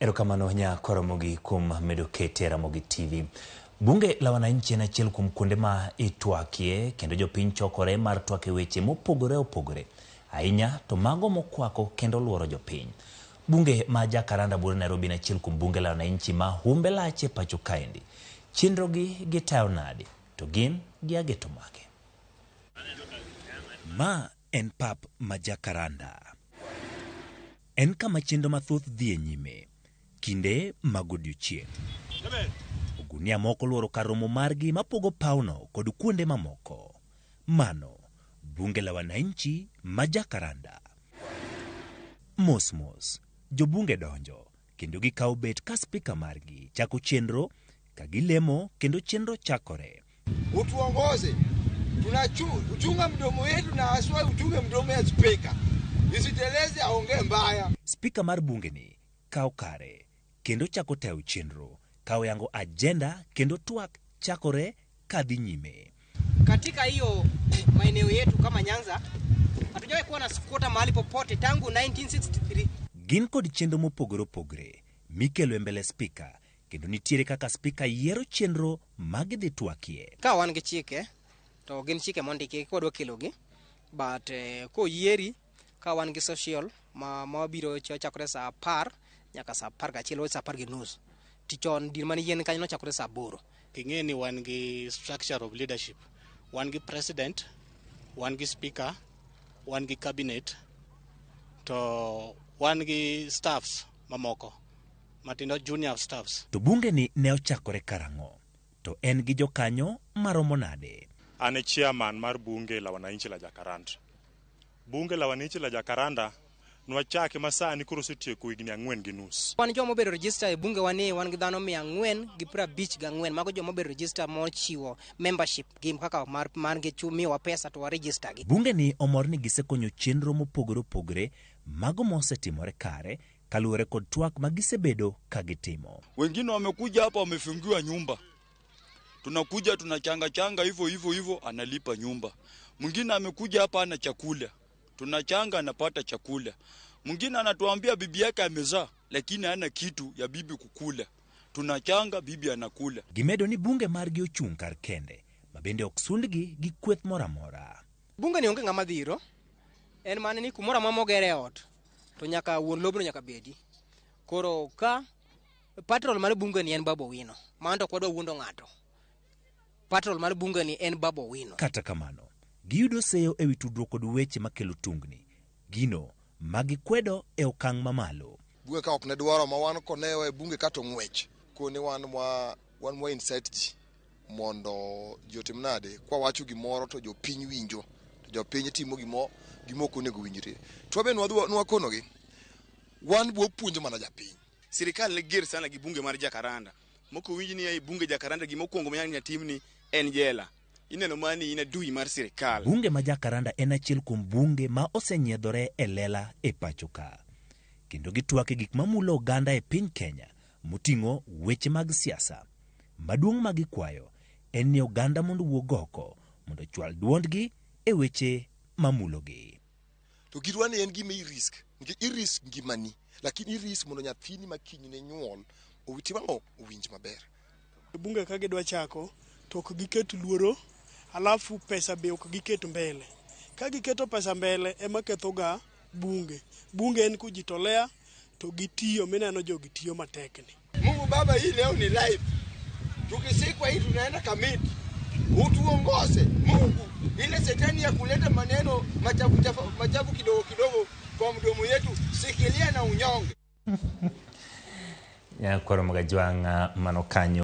Erokamano nya Ramogi kuom medo kete Ramogi TV. Bunge la Wananchi en achiel kuom kuonde ma itwakie kendo jopiny chokore mar twak e weche mopogore opogore. Ahinya to mago mokwako kendo luoro jopiny. Bunge ma Jacaranda Bura Nairobi en achiel kuom bunge la wananchi ma humbe lach e pacho kaendi. Chenro gi gitayo nade? To gin gi ageto mage? Ma en pap ma Jacaranda. En kama chenro mathoth dhi e nyime kinde mag odiochieng'. Ogunia moko oluoro kar romo margi mapogo pawno kod kuonde mamoko. Mano bunge la wananchi ma Jacaranda. Mos mos, jobunge donjo kendo gikawo bet ka spika margi chako chenro ka gilemo kendo chenro chakore. Utuongoze, tunachunga mdomo yetu na haswa uchunge mdomo ya spika isiteleze, aongee mbaya. Spika mar bunge ni kawo kare kendo chako tayo chenro ka oyango agenda kendo twak chakore kadhi nyime. Katika hiyo maeneo yetu kama Nyanza hatujawahi kuwa na squatter mahali popote tangu 1963. Gin kod chenro mopogore opogore mikelo e mbele spika kendo nitiere kaka spika yiero chenro ma gidhi twakie. Ka wan gi chike to gin chike mondiki kwadwa kelogi but koyieri ka wan gi social ma mabiro chakore saa 10 nyaka saa 11 o saa 10:30 to chon dir mane yien kanyo nochakore saa 8. King'e ni wan gi structure of leadership, wan gi president, wan gi speaker, wan gi cabinet, to wan gi staffs mamoko matindo, junior staffs. To bunge ni ne ochakore karang'o? To en gi jokanyo maromo nade? An e chairman mar bunge la wananchi la Jacaranda. Bunge la wananchi la Jacaranda nwachake ma sani koro osetieko higni 4.5. Wan joma obedo register e bunge wani wan gi dhano 454. Mago joma obedo register mochiwo membership gi kaka mar man gi miyowa pesa to wa register gi. Bunge ni omor ni gisekonyo chenro mopogore opogore mago mosetimore kare kaluwore kod twak ma gisebedo ka gitimo. Wengine wamekuja hapa wamefungiwa nyumba, tunakuja tunachanga changa hivyo hivyo hivyo, analipa nyumba. Mwingine amekuja hapa ana chakula, tunachanga anapata chakula. Mwingine anatuambia bibi yake amezaa, lakini hana kitu ya bibi kukula, tunachanga bibi anakula. Gimedo ni bunge margi ochung' kar kende ma bende ok sundgi gi kweth moro amora. Bunge ni onge ng'ama dhiro, en mana ni kumoro amora mogere e ot to nyaka wuon lobno nyaka bedi. Koro ka patrol mar bunge ni en Babu Owino, mano to ok wadwa wuondo ng'ato. Patrol mar bunge ni en Babu Owino. Kata kamano, giyudo seyo ewi tudruok kod weche makelo tungni, gino ma gikwedo e okang' mamalo. Bunge ka ok ne dwaro ma wan konewa e bunge ka to ng'wech koni wan mwa incite ji mondo ji otim nade kwa wacho gimoro to jopiny winjo to jopiny timo gimo ok onego winjre. To wabe nwakonogi wan bo puonjo mana japiny. Sirikal ne ger sana gi bunge mar Jacaranda. Moko winj ni ei bunge Jacaranda gima okwongo ma nyaka timni en jela. Ineno mani in adui mar sirikal. Bunge ma Jacaranda en achiel kuom bunge ma osenyiedhore e lela e pacho ka. Kendo gitwak e gik mamulo oganda e piny Kenya moting'o weche mag siasa. Maduong' ma gikwayo en ni oganda mondo owuog oko mondo ochwal duondgi e weche mamulogi. To girwa ni en gima i-risk, nikech i-risk ngimani, lakini i-risk mondo nyathini ma kiny ne nyuol otim ang'o? Owinj maber. Bunge ka gidwa chako to ok giket luoro, alafu pesa be ok giket mbele. Ka giketo pesa mbele ema ketho ga bunge. Bunge en kujitolea to gitiyo mineno jogi tiyo matek ni. Mungu Baba, hii leo ni live. Tukisikwa hii tunaenda Kamiti. Utuongoze Mungu. Ile shetani ya kuleta maneno machafu, chafu, machafu kidogo kidogo kwa mdomo yetu, sikilia na unyonge. Nyakwaro Magajwang' mano kanyo.